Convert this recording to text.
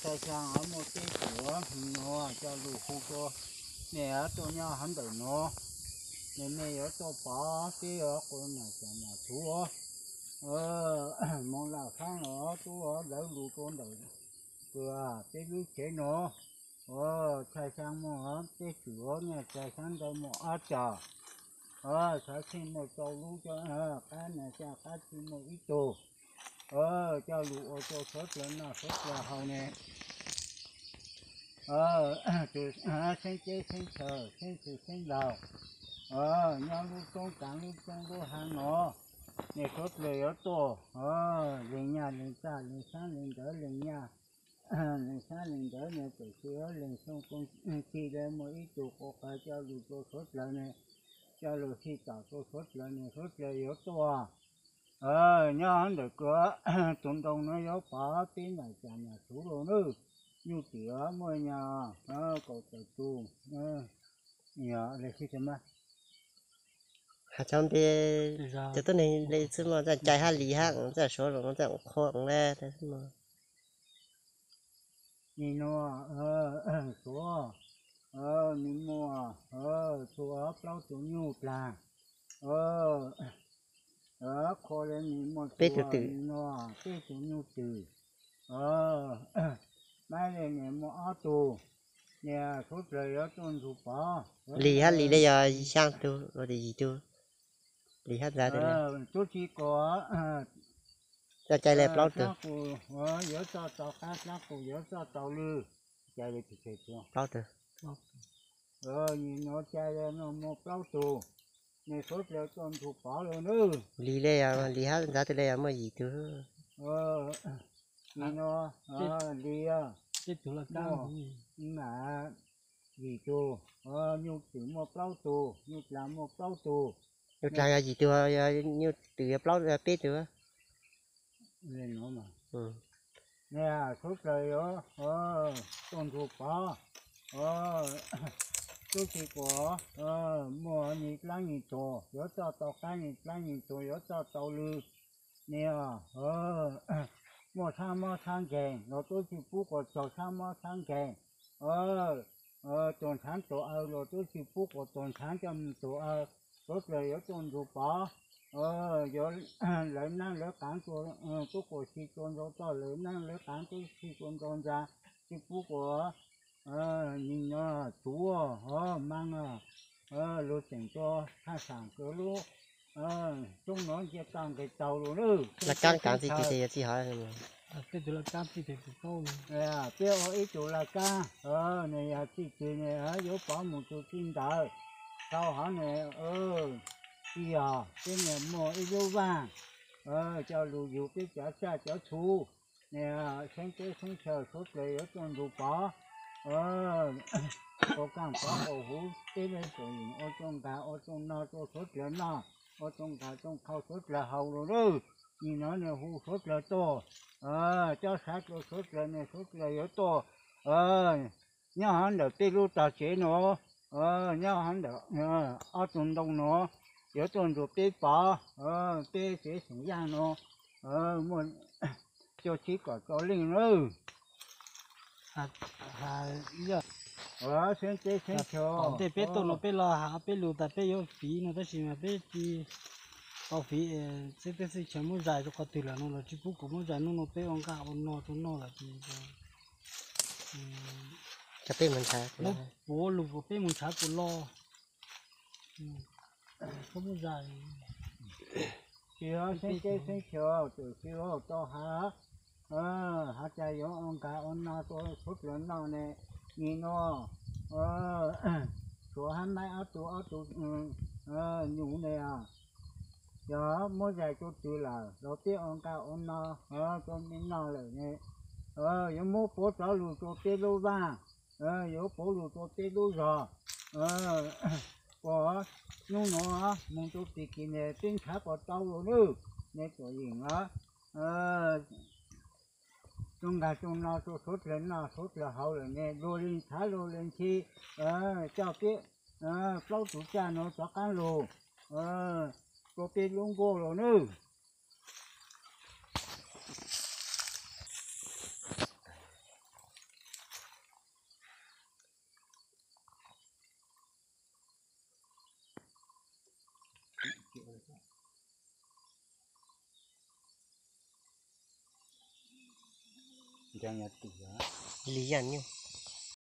Tag xyoo muaj teb tsuv, no coj lug hu rua mej tuaj nyob hov ntawm no, mej yuav tuaj pov peb quas nam tsaam nam txhuv, moog laj faab los tub lawv lug rua ntawm kws peb lub tsev no. Tag xyoo muaj teb tsuv, nyaj tag xyoo ntawd muaj ob cov, xav tsheej muaj rau lub, qab nam xyaa qab tsi muaj ib tug, coj lug ua rua suav dlawg noj suav dlawg haus ne. Tug xeeb teb xeeb chaw xeeb txwg xeeb laug, nyob lub roob taav lub roob lub haav no, nej suav dlawg yuav tuaj, leeg nyaj leeg txag leeg saab leeg ntawv, leeg nyaj leeg saab leeg ntawv ne, txawm tsi leeg xyoo koog txig le muaj ib tug quas qas coj lug rua suav dlawg ne, coj lug sij tom rua suav dlawg ne, suav dlawg yuav tuaj. Nyob ntawm kws tug ntoo no yuav pov peb nam tsaam nam txhuv lug nawb. Nyuj twm muaj nyaj kaum tawm tug. Has tau npe, cov tuab neeg le xwb mas, txawj cai hab lis hab txawj suav zoo txawj qhua le xwb mas. Nim no suav, nws muaj txhua plaub tug nyuj dlaag, qhua le nws muaj peb tug twm, no peb tug nyuj twm, maib le nws muaj ob tug, niag suav dlawg yuav tuaj nrug pov. Lis hab lis le yog xyaa tug, yim tug, lis hab ntxav tug le. Tub tsi kuas, cai le plaub tug, yuav txoj tau qab, dlaab qus yuav txoj tau lw, cai le plaub tug. Nim no cai le no muaj plaub tug, nej suav dlawg tuaj nrug pov lug nawb. Lis le yog, lis hab ntxav tug le yog muaj yim tug. Nim no lis, mam, yim tug, nyuj twm muaj plaub tug, nyuj dlaag muaj plaub tug. Nyuj dlaag yog yim tug, nyuj twm yog plaub, peb tug. Suav dlawg yuav tuaj nrug pov, tub tsi kuas, muaj nij dlaab nij tug yuav txoj tau qab, nij dlaab nij tug yuav txoj tau lw. Niag muaj txhab mob txhab nkeeg los tub tsi pub quas txhaug txhab mob txhab nkeeg, tuag ntshaav tuag aw los tub tsi pub quas tuag ntshaav coj moog tuag aw. Suav dlawg yuav tuaj nrug pov, yuav lawv naab lawv qaav, tub quas si tua nrau toj, lawv naab lawv qaav tub si tua nrau ntsa, tsi pub quas nim no tsuv, maab, lug tseem tua thaj saam kws lub xyoob no nce toj nqes taug lug nawb. Laj kaab kaav txij twg ces yog txij hov. Peb ua ib tug laj kaab, nws yog txij twg nws yuav pov moog txug txij ntawd. Tau hov nws txij yog peb nws muaj ib lub vaaj coj lug yug peb cov tsaj cov txhu. Xeeb teb xeeb chaw suav dlawg yuav tuaj nrug pov, pov kaaj pov qaum huv, peb le txom nyem ua tsooj nqaag ua tsooj no rua suav dlawg noj, ua tsooj nqaag tsooj qhau suav dlawg haus lug nawb. Nim no nws hu suav dlawg tuaj, cov sawv dlawg suav dlawg nws suav dlawg yuav tuaj nyob hov ntawm peb lub tog tsev nuav, nyob hov ntawm ob tug ntoo nuav, yuav tuaj nrug peb pov peb tsev xeem Yaaj nuav muaj cuaj txhib kaum rau leej nawb. Xeeb teb xeeb chaw, tom ntej peb tuaj nuav peb los has peb lug tas peb yuav fiv no tab sis mas peb tsi tau fiv, xeeb teb xeeb chaw muab zais rua qhov twg lawm no los tsi pub kuas muab zais, nub nuav peb ua nqaj ua no rua noj lawm ces puav lug kuas peb moog nrhav kuas loj. Tsis yog xeeb teb xeeb chaw, txawm tsi tau has, has tas yuav ua nqaag ua no rua suav dlawg noj ne, nim no suav hab maib ob tug ob tug nyuj ne, yog muab zais rua twg lawm los peb ua nqaag ua no rua mej noj lawm ne, yuav muab puav rov lug rua peb lub vaaj, yuav puav lug rua peb lub zog. Kuas nub nuav moog rua pig kis ne peb nrhav kuas tau lug nawb, nej txom nyem os. Tsooj nqaag tsooj no rua suav dlawg noj suav dlawg haus lawm ne, luag le nrhav luag le nthi, coj peb plaub tug tsaj nuav rov qaab lug rua peb lub nkuaj lug nawb. Li yam nyuj.